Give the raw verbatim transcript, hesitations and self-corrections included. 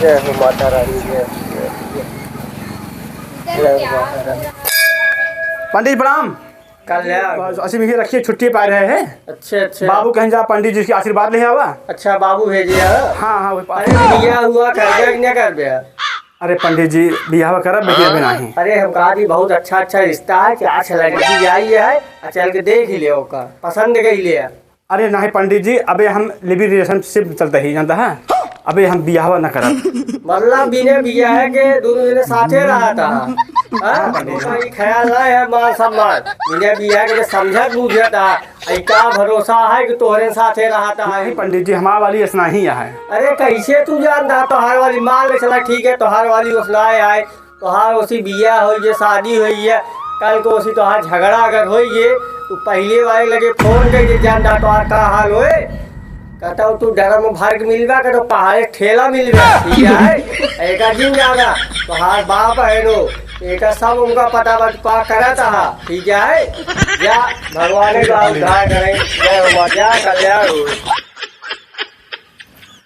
जय हो माता रानी, जय हो, जय हो, जय हो। जय हो माता रानी। पंडित जी, प्रणाम। कल्याण। बस, असी में ही रखिए, छुट्टी पा रहे हैं। अच्छा, अच्छा। बाबू कहीं जा, पंडित जी के आशीर्वाद ले आवा। अच्छा, बाबू भेजे है? हाँ, हाँ, वही पास। अरे, बियाह हुआ कर गया कि नहीं कर गया? अरे पंडित जी, बियाह करब, लेकिन अभी नहीं। अरे, हम कहा जी, बहुत अच्छा, अच्छा रिश्ता है, चार छह लड़की आई है, आ चल के देख ही ले ओका, पसंद कर ही ले। अरे नहीं पंडित जी, अबे हम लिव इन रिलेशनशिप में चलते ही, जानता है, अबे हम बियाह न करब। मतलब बिना बियाह के दोनों जने साथे रहता है? हाँ? हाँ, पंडित जी। कोई ख्याल नहीं है मान सम्मान, बिना बियाह के समझत बूझत है, ऐ का भरोसा है कि तोहरे साथे रहता है? नहीं पंडित जी, हमार वाली ऐसा नहीं है। अरे कैसे तू जानता है तोहार वाली? मान ले चला ठीक है, तोहार वाली ओसनाए आए, तोहार ओसी बियाह होइए, शादी होइए, कल को ओसी तोहार झगड़ा अगर होइए, तू पहिले वाले लगे फोन करके जानता तोहार का हाल होए। कहता हूँ तू ड्रम भर के मिलबा, कहता पहाड़े ठेला मिलबा, ठीक है? एका जिन जाना, तोहार बाप है नो, एका सब उनका पता बा, तू का करत हा, ठीक है? जा, भगवान का उद्धार करें, जय हो माँ, जा, कल्याण हो।